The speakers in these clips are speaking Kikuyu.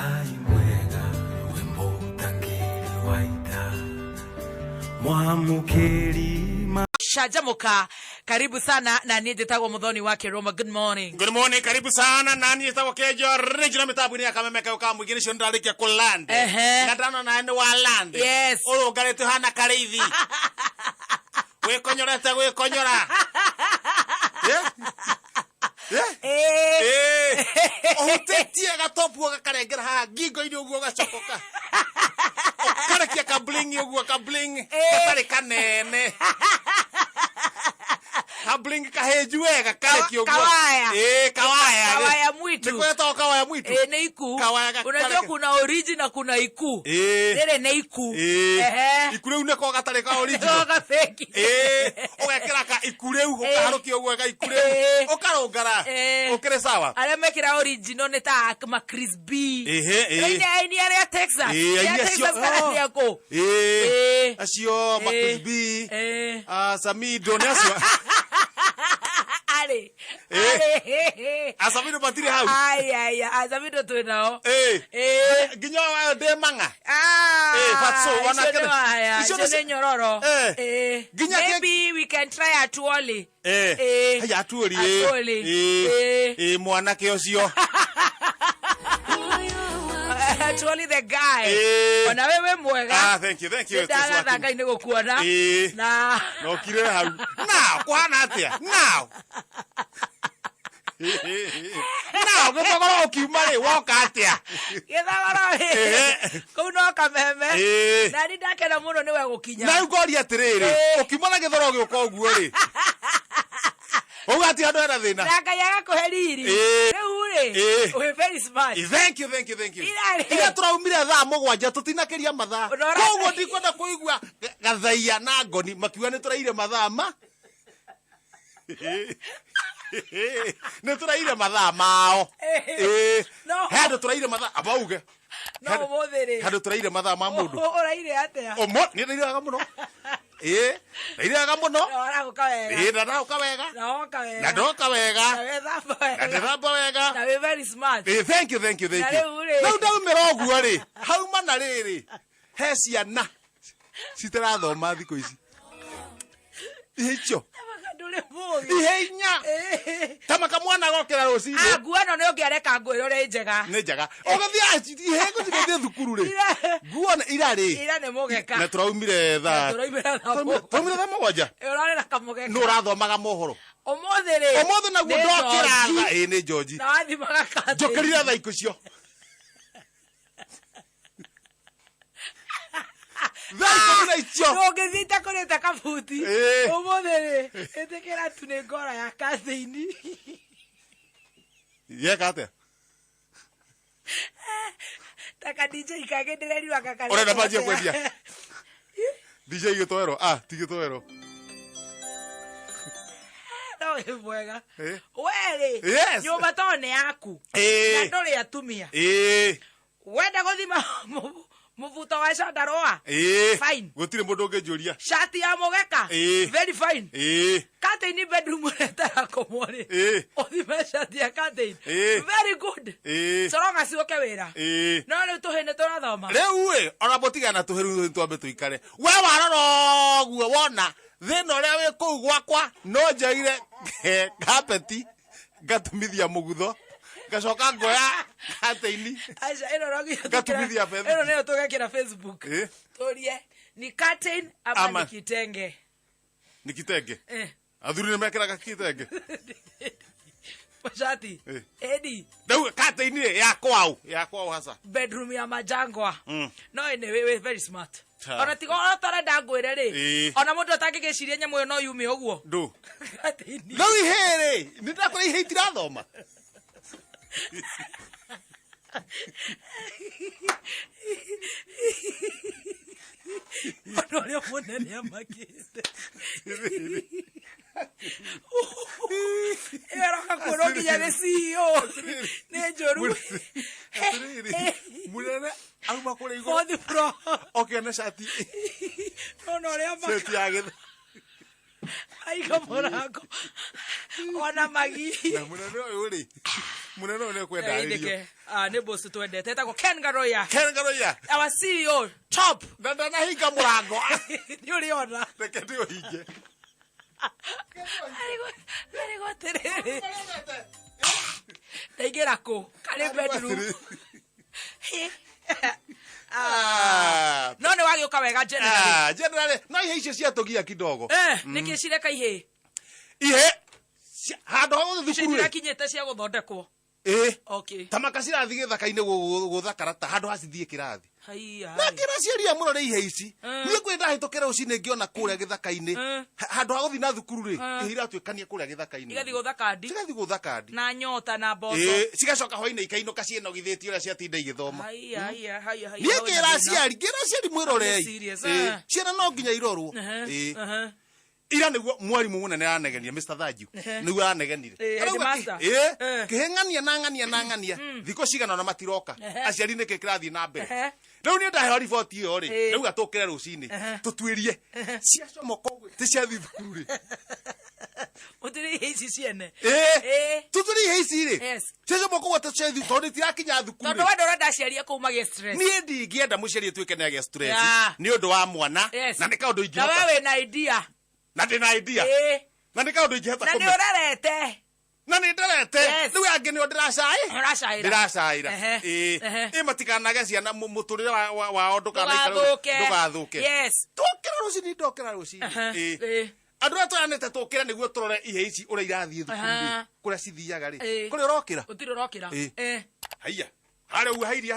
Ngai mwega we mũtangĩri wa ita mwamũkĩri ma Canjamũka, karibu sana na niĩ njĩtagwo Mũthoni wa Kĩrũma. Good morning. Good morning, karibu sana nani etagwo Kenjo Original mitambo-inĩ ya kameme kau ka mũingĩ nĩcio ndarĩkia kũ land Ehe. na ndana nawe nĩ wa land Yes. ũrũngarĩte ũhana karĩithi wĩkonyorete gwĩkonyora Eh? Eh? Eh. Eh. Ũhutĩtie gatopu gũkarengera haha ngingo-inĩ ũguo ũgacokoka ũkarekia kabling ũguo kabling gatarĩ kanene kabling kahĩnju wega karekio ũguo Kawaya. Ĩĩ, kawaya Kawaya mwitu. nĩko getagwo kawaya mwitu Eh, nĩ iku. Kawaya Unajua kuna origi na kuna iku. Ĩĩ. Rĩrĩ nĩ iku. Ĩĩ. Ehe. iku rĩu nĩko gatarĩ ka original Nĩko gabeki. Ĩĩ, ũgekĩra ka iku rĩu ũkaharũkia ũguo ga iku rĩu Ĩĩ. ũkarũngara Ĩĩ. ũkĩrĩ sawa Arĩa mekĩra original nĩ ta ma Chris B. Ĩhĩ, ĩĩ. Aini aini arĩa Texas. Ĩĩ, Arĩa aini acio, Texas kana oh. nĩ akũ? Ĩĩ. Ĩĩ. acio Ĩĩ. Marcus B Ĩĩ. ah, Samido nĩ acio Arĩ. Ĩĩ. Arĩ. Asamido matirĩ hau Ai ai ai Samido twĩ nao. Ĩĩ. Ĩĩ. nginya wa ndĩ mang'a Ah, Eh, but so, icio wanake- nĩ waya, icio icio nĩ- nĩ nyororo. Eh. Eh. Nginya kĩ- Maybe we can try Atuoli. Eh. Ĩĩ. Haya atuori ĩĩ. Atuoli. Ĩĩ. Ĩĩ. Ĩĩ, mwanake ũcio Atuoli the guy. Ĩĩ. Ona we wĩ mwega. Ah, thank you, thank you. Nĩndagatha Ngai nĩ gũkuona. Ĩĩ. Na nokire hau now kũhana atĩa now now gĩthogoro ũkiuma rĩ woka atĩa gĩthogoro rĩ Ĩĩ. kũu no kameme. Ĩĩ. Na nĩ ndakena mũno nĩwe gũkinya. na rĩu ngoria atĩrĩrĩ Ĩĩ. ũkiuma na gĩthoro gĩũka ũguo rĩ ũguo atĩ handũ hena thĩna Na Ngai agakũhe riri. Ĩĩ. Rĩu rĩ, Ĩĩ. wĩ very smart. Thank you, thank you, thank you. Ira rĩ. Ira tũraumire thaa mũgwanja tũtinakĩria mathaa Ũrora- koguo ndikwenda kũigua gathaia na ngoni makiuga nĩ tũraire mathaa ma nĩ tũraire mathaa mao Ĩĩ. No. He handũ tũraire mathaa abauge No ũmũthĩ rĩ. handũ tũraire mathaa ma mũndũ Ũraire atĩa? Ũmũ niĩ ndairaga mũno ĩĩ ndairaga mũno Na ũragũka wega. ĩĩ na ndaũka wega Na woka wega. na ndoka wega Na wethamba na wega. ndĩthamba wega Na wĩ very smart. Ĩĩ, thank you thank you thank Na you rĩu rĩ. rĩu ndaumĩra ũguo rĩ hauma na rĩrĩ he ciana citarathoma thikũ ici ihe icio Tamaka ndũrĩ mũũgĩ. ihe inya Ĩĩ. tamaka mwana agokĩra Ah, rũcinĩ nguo ĩno nĩ ũngĩareka nguo ĩrĩa ũrĩa njega. nĩ njega ũgĩthiĩ ihe gũcigĩthiĩ thukuru rĩ Ira- nguo nĩ- ira rĩ Ira nĩ mũgeka. na tũraumire thaa Tũraumire thaa mũgwanja. tũraumire thaa mũgwanja Ũrarĩ na kamũgeka. nĩ ũrathomaga mohoro Ũmũthĩ rĩ. ũmũthĩ naguo nĩ ndokĩra Georgie. thaa ĩĩ nĩ njoji Na wathimaga curtain. njũkĩrire thaa ikũ cio thaa ikũmi na icio Ndũngĩthiĩ itakũrĩte kabuti. Ĩĩ. Ũmũthĩ rĩ, ĩtĩkĩra tu nĩ ngora ya curtain. yeka atĩa Ta ka DJ kangĩ ndĩrerirwo anga karĩa Ũrenda manjie atĩa. kwendia? DJ gĩtoero ah ti gĩtoero No wĩ mwega. Ĩĩ. We rĩ, Yes. nyũmba to nĩ yaku. Ĩĩ. Na ndũrĩ atumia. ĩĩ Wenda gũthima mũbuto wa candarũa. ĩĩ Fine. gũtirĩ mũndũ ũngĩnjũria Shati ya mũgeka. Ĩĩ. Very fine. ĩĩ Curtain bedroom ũrĩa ĩtarakomwo rĩ. Ĩĩ. Ũthime shati ya curtain. Ĩĩ. Very good. ĩĩ So long as ũke wĩra. ĩĩ No rĩu tũhĩ nĩ tũrathoma. rĩu ĩ ona mũtigana na tũhĩru twambe tũikare we warora ũguo wona thĩna ũrĩa wĩ kũu gwakwa no njoire kapeti ngatumithia mũgutho ngacoka ngoya katĩini Aca ĩno no nginya Ngatumithia betha. Ĩno nĩyo tũgekĩra Facebook. Ĩĩ. Tũrie ni curtain ama Ama. ni kitenge. nĩ kitenge Eh. athuri nĩ mekĩraga kitenge Mashati. Eh. Edi rĩu katĩini rĩ ya kwao ya kwao hasa bedroom ya majangwa. Mm. No ĩnĩ wĩ very smart. Ta. Ona tiga ona tarenda ngwĩre rĩ. Ĩĩ. Ona mũndũ atangĩgĩciria nyamũ ĩyo no yume ũguo. ndũ Curtain. rĩu ihĩ rĩ nĩ ndakora ihĩ itirathoma Ona ũrĩa mũnene amakĩte. Ĩyo ĩroka kuonwo nginya nĩ CEO. Nĩ njũru. Atĩrĩrĩ, mũnene auma kũrĩa igũrũ Fourth floor. okĩona cati Ona ũrĩa amaka. cati ya gĩtho Aiga mũrango. Ona magi. Na mũnene ũyũ rĩ Munene ũyũ nĩ ekwendarĩrio. Ndike. Ah, nĩ boss twendete. Etagwo Ken Garoya. Ken Garoya. Our CEO top. Na ndanahinga mũrango. Nĩ ũrĩona. Reke ndĩũhinge. Arigwo atĩrĩrĩ. Ndaingĩra kũ? Karĩ bedroom. Ah. No nĩ wagĩũka wega generally. Ah, generally no ihe icio ciatũgia kidogo. Eh, nĩkĩ cireka ihĩ? Ihe handũ ha gũthiĩ Icio thukuru rĩ. itirakinyĩte cia gũthondekwo. Ĩ. Okay. Ta maka cirathiĩ gĩthaka-inĩ gũtha karata handũ ha cithiĩ kĩrathi. Haiya. Na ngĩra aciari a mũrore ihe ici. Niĩ kwĩ ndahĩtũkĩra rũcinĩ ngĩona kũrĩa gĩthaka-inĩ. Handũ ha gũthiĩ na thukuru rĩ, ihe iratuĩkania kũrĩa gĩthaka-inĩ. Igathiĩ gũtha kandi. Cigathiĩ gũtha kandi. Na nyota na mboco. Ĩ, cigacoka hwainĩ ikainũka ciĩnogithĩtie ũrĩa ciatinda igĩthoma. Haiya, haiya, haiya, haiya. Niĩ ngĩra aciari, ngĩra aciari mwĩrorei. Nĩ serious, Ĩ, eh. ciana no nginya irorwo. Ĩ. Ira nĩguo mwarimũ mũnene aranegenire Mr. Thanju nĩguo aranegenire. Ĩ, Arauga headmaster. ĩ, Eh. kĩhĩng'ania na ng'ania na ng'ania thikũ cigana ona matiroka. Aciari nĩkĩ kĩrathiĩ na mbere. Ehe. Rĩu niĩ ndaheo riboti ĩyo rĩ, Ĩ. ndauga tũkĩre rũcinĩ tũtuĩrie ciacomoka ũguo ti ciathiĩ thukuru rĩ. Mũtirĩ ihe ici ciene. Ĩ, Ĩ. tũtuĩrie ihe ici rĩ, Yes. ciacomoka ũguo ti ciathiĩ tondũ itirakinya thukuru Tondũ rĩ. we ndũrenda aciari aku magĩe stress. Niĩ ndingĩenda mũciari atuĩke nĩ agĩa stress Yeah. nĩ ũndũ wa mwana Yes. na nĩ kaũndũ Na we ingĩhota wĩna idea. na ndĩna idea Ĩ. na nĩ kaũndũ ingĩhota Na nĩ kũme ũrerete. Na nĩ nderete. Yes. Rĩu angĩ nĩo ndĩracai Ũracaĩra. ndĩracaĩra. Ehe. Ĩ. Ehe. Ĩ, matikanage ciana mũtũrĩre wao ndũkanaikare Ndũgathũke. ndũgathũke. Yes. Tũkĩra rũcinĩ, ndokĩra rũcinĩ. Ehe. Ĩ. Ĩ. Andũ arĩa tũranĩte tũkĩre nĩguo tũrore ihe ici ũrĩa irathiĩ thukuru rĩ, Aha. kũrĩa cithiaga rĩ, Ĩ. kũrĩa ũrokĩra. Gũtirĩ ũrokĩra. Ĩ. Eh. Haiya harĩa ũguo hairia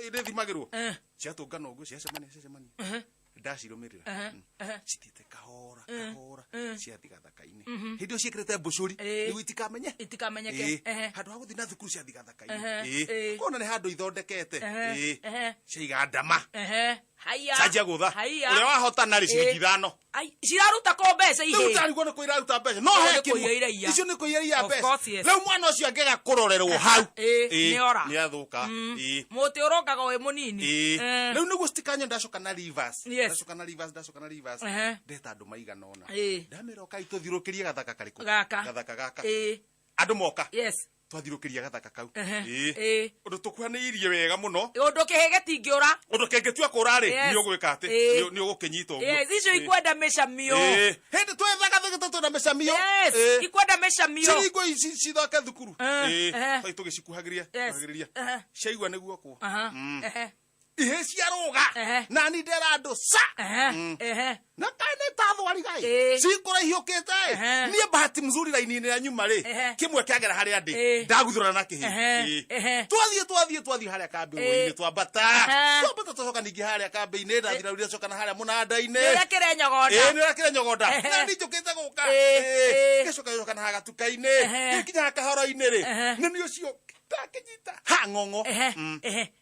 ĩrĩthimagĩrwo Eh. ciatũngana ũguo ciacemania ciacemania ndacirũmĩrĩra. Ehe. Ehe. Cithiĩte kahora kahora ciathiĩ gathaka-inĩ hĩndĩ ĩyo ciĩkĩrĩte mbũcũri Ĩ. nĩguo itikamenye. Itikamenyeke. Ĩ. Ehe. Handũ ha gũthiĩ na thukuru ciathiĩ gathaka-inĩ. Ehe. Ĩ. Ĩ. Kona nĩ handũ ithondekete. Ehe. Ĩ. Ehe. Ciaiga ndama. Ehe. Haiya. Canjia gũtha Haiya. ũrĩa wahotana rĩ ciringi Ĩ. ithano. Ai, ciraruta kũ mbeca Rĩu ihĩ? tarigwo nĩ kũ iraruta mbeca no Icio he nĩ kũiya iraiya. icio nĩ kũiya iria Of mbeca. course, yes. Rĩu mwana ũcio angĩaga kũrorerwo hau. Ĩ, Ĩ, nĩ ora. nĩ athũka. Ĩ. Mũtĩ ũrongaga wĩ mũnini. Ĩ. Eh. Rĩu nĩguo citikanye ndacoka na reverse. Yes. Ndacoka na reverse, ndacoka na reverse. Ehe. Ndeta andũ maigana ũna. Ĩ. Ndamera ũkai tũthiũrũkĩrie gathaka karĩkũ? Gaka. Gathaka gaka. Ĩ. Andũ moka. Yes. Twathiũrũkĩria gathaka kau. Ehe. Ĩ. Ĩ. Ũndũ tũkuhanĩirie wega mũno. Ũndũ kĩhĩ gĩtingĩũra. Ũndũ kĩngĩtua kũra rĩ, Yes. nĩ ũgwĩka atĩ Ĩ. nĩ ũgũkĩnyita ũguo. Yes, icio Ĩ. ikwenda mĩcamio. Ĩ. Hĩndĩ twethaga thĩgĩte twĩna mĩcamio. Yes, Ĩ. ikwenda mĩcamio. Ciringo ici cithoke thukuru. Eh, Ĩ. eh. Twai tũgĩcikuhagĩria, Yes. kuhagĩrĩria. Eh. Ciaigua nĩ guokwo. Aha. Ehe. Ihe ciarũga. Ehe. Na ni ndera andũ sa. Ehe. Ehe. Na kaĩ nĩ ta thwariga Ĩ. ĩ cikũra ihiũkĩte ĩ Ehe. niĩ bahati mzuri raini-inĩ ya nyuma rĩ Ehe. kĩmwe kĩagera harĩa ndĩ Ĩ. ndaguthũra na kĩhĩ. Ehe. Ĩ. Ehe. Twathiĩ twathiĩ twathiĩ harĩa kambĩ Ĩ. rũĩ-inĩ twambata. Ehe. Twambata twacoka ningĩ harĩa kambĩ-inĩ ndathira rũrĩa coka na harĩa mũnanda-inĩ. Nĩ ũrĩa kĩrenyogonda. Ĩ, nĩ ũrĩa kĩrenyogonda. Ehe. Na niĩ njũkĩte gũka. Ĩ, Ĩ. ĩ. Ngĩcoka gĩcoka na gatuka-inĩ. Ehe. Ngĩkinya kahoro-inĩ rĩ Ehe. nĩ niĩ ũcio ndakĩnyita ha ng'ong'o. Ehe. Ehe.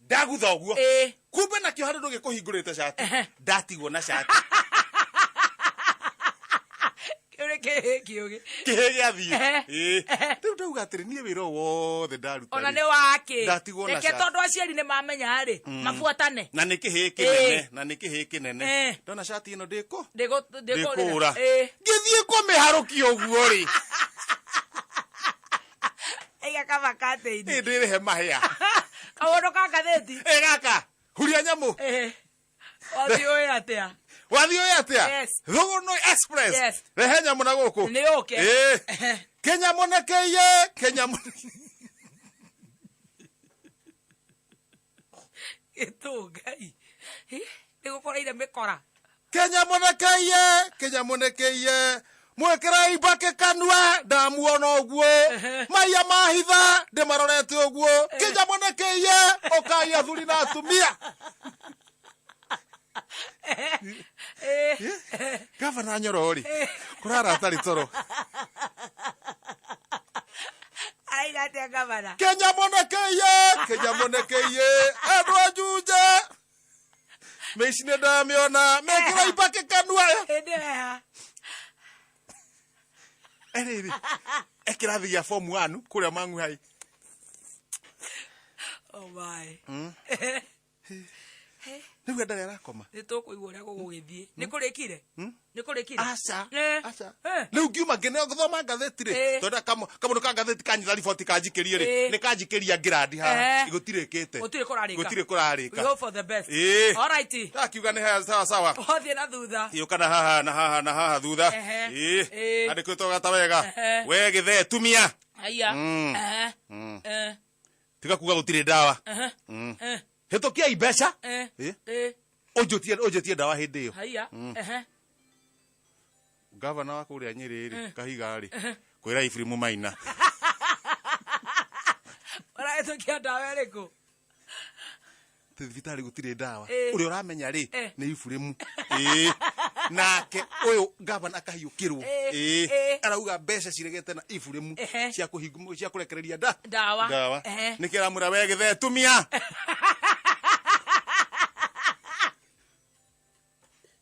Ndagutha ũguo. Ĩ. Kumbe nakĩo harĩ ndũ gĩkũhingũrĩte cati. Ehe. Ndatigwo na cati. Kĩu nĩ kĩhĩ kĩũgĩ. Kĩhĩ gĩathiĩ. Ehe. Ĩ. Ehe. Rĩu ndauga atĩrĩ niĩ wĩra ũyũ wothe ndaruta Ona rĩ, nĩ wake. Ndatigwo na Reke cati. tondũ aciari nĩ mamenya rĩ, mabuatane. Na nĩ kĩhĩ kĩnene. Ĩ. Na nĩ kĩhĩ kĩnene. Eh. Ndona cati ĩno ndĩkũ Ndĩkũrĩra. ndĩkũra. Ĩ. Ngĩthiĩ kũmĩharũkia ũguo rĩ. Aiga kamakatĩ-inĩ. Ĩ ndĩrĩhe mahĩa. Kaũndũ ka ngathĩti. Ĩ gaka huria nyamũ. Ĩ. Wathiĩ ũĩ atĩa? Wathiĩ ũĩ atĩa? Yes. Thũgũnũ Express. Yes. Rehe nyamũ na gũkũ. Nĩ ũke. Ĩ. Kĩnyamũ nĩ kĩiye. Kĩnyamũ. Gĩtũngai. Ĩ, nĩ gũkoreire mĩkora. Kĩnyamũ nĩ kĩiye. Kĩnyamũ nĩ kĩiye. Mwĩkĩrei mbakĩ kanua ndamuona ũguo maiya mahitha ndĩmarorete ũguo kĩnyamũ nĩ kĩiye ũkai athuri na atumia. Ĩ. Gavana Nyoro rĩ kũrara atarĩ toro. Araiga atĩa gavana? Kĩnyamũ nĩ kĩiye. Kĩnyamũ nĩ kĩiye andũ a Juja mĩici nĩ ndamĩona mekĩrei mbakĩ kanua. Hĩndĩ ĩyo ya. Erĩrĩ ekĩrathi gĩa form 1 kũrĩa Mang'u High. Oh my. Rĩu ndarĩ arakoma. Nĩ tũkũigua ũrĩa gũgũgĩthiĩ. Nĩ kũrĩkire? Nĩ kũrĩkire? Aca. Eh. Aca. Eh. Rĩu ngiuma ngĩneo gũthoma ngathĩti rĩ, Eh. tondũ kamũndũ ka ngathĩti kanyita riboti kanjikĩrie rĩ, Eh. nĩ kanjikĩria ngirandi haha. Eh. Gũtirĩkĩte. Gũtirĩ kũrarĩka. Gũtirĩ We kũrarĩka. hope for the best. Ĩĩ. All right. Ndakiuga nĩ haya sawa sawa. Wathiĩ na thutha. Yũka na haha na haha na haha thutha. Ehe. Ĩĩ. Ĩĩ. Andĩkĩtwo gata wega. Ehe. We gĩthee tumia. Haya. Mm. Ehe. Mm. Eh. Tiga kuga gũtirĩ ndawa. Ehe. Mm. Eh. Hĩtũkiai mbeca. Eh. Ĩĩ. Eh. Ũnjũtie ũnjĩtie ndawa hĩndĩ ĩyo. Haya. Ehe. Gavana wa kũrĩa Nyĩrĩ rĩ, Kahiga rĩ, kwĩra Ibrimu Maina. Ũrahĩtũkia ndawa ĩrĩkũ? Atĩ thibitarĩ gũtirĩ ndawa. Ĩĩ. Ũrĩa ũramenya rĩ, Eh. nĩ Ibrimu. Ĩĩ. Nake ũyũ gavana akahiũkĩrwo. Ĩĩ. Ĩĩ. Ĩĩ. Arauga mbeca ciregete na Ibrimu Ehe. cia kũhingu cia kũrekereria nda. Ndawa. Ndawa. Ehe. Nĩkĩo aramwĩra we gĩthee tumia.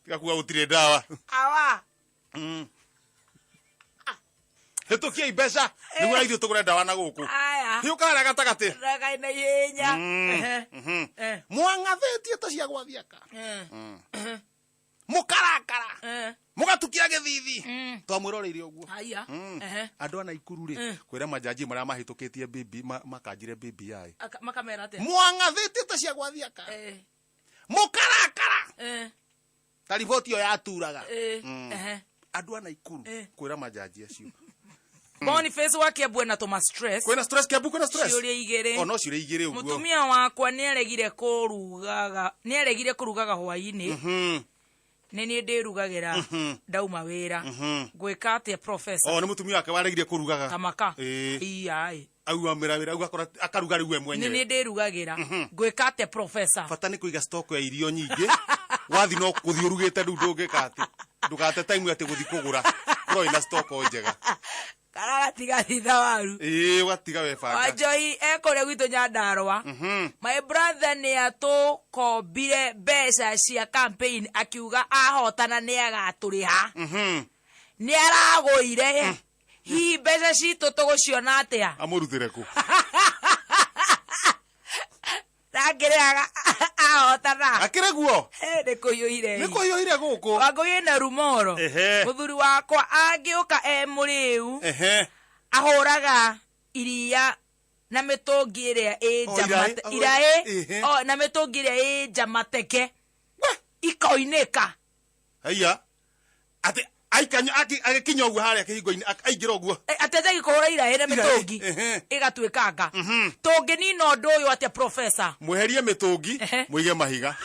Tiga kuga gũtirĩ ndawa. Awa. Hĩtũkiai mbeca nĩguo na ithuĩ tũgũre ndawa na gũkũ. Aya. Hiũka harĩa gatagatĩ. Ragai na ihenya. Ehe. Eh. Mwang'athĩtie ta cia gwathiaka. Eh. Mũkarakara. Eh. Mũgatukia gĩthithi. Mm. Twamwĩroreire ũguo. Haya. Mm. Ehe. Andũ a Naikuru rĩ, kwĩra majaji marĩa mahĩtũkĩtie BB makanjire BBI. Makamera atĩa? Mwang'athĩtie ta cia gwathiaka. Eh. Mũkarakara. Eh. Ta riboti ĩyo yaturaga. Eh. Ehe. Andũ a Naikuru Eh. kwĩra majaji acio. Boniface wa Kiambu ena tũma stress. Kwĩna stress Kiambu kwĩna stress. Ciũria igĩrĩ. O no ciũria igĩrĩ ũguo. Mũtumia wakwa nĩaregire kũrugaga nĩaregire kũrugaga hwaĩ-inĩ. Mhm. Nĩ niĩ ndĩrugagĩra ndauma wĩra. Ngwĩka atĩa professor? O nĩ mũtumia wake waregire kũrugaga. Tamaka. Ĩĩ. Iya ĩ. Auga mĩra wĩra auga akora akaruga rĩu we Nĩ mwenyewe. niĩ ndĩrugagĩra. Ngwĩka atĩa professor? Bata nĩ kũiga stock ya irio nyingĩ. Wathi no kũthiĩ ũrugĩte rĩu ndũngĩka atĩ. Ndũgate time atĩ gũthiĩ kũgũra. Korwo wĩna stock njega. Kana gatiga thitha waru. Ĩĩ ũgatiga webanga. Wanjohi ekũrĩa gwitũ Nyandarũa. My brother nĩ atũkombire mbeca cia campaign akiuga ahotana nĩ agatũrĩha. Nĩ aragũire. Hihi mbeca citũ tũgũciona atĩa? Amũrutĩre kũ? Ndangĩrĩhaga ahotana. Akĩrĩ guo? Eh, Nĩ kũhiũhire. Nĩ kũhiũhire gũkũ. Wangũi ĩna rumoro. Ehe. Mũthuri wakwa angĩũka e mũrĩu Ehe. ahũraga iria na mĩtũngi ĩrĩa ĩ O, nja iraĩ, iraĩ ehe. o, na mĩtũngi ĩrĩa ĩ nja mateke ikoinĩka. Haiya. Atĩ aikanya agĩkinya ũguo harĩa kĩhingo-inĩ aingĩra ũguo. Atenjagi kũhũra iraĩ na Iraĩ, mĩtũngi ehe. ĩgatuĩkanga. Tũngĩnina ũndũ ũyũ atĩa professor? Mweherie mĩtũngi, Ehe. mũige mahiga.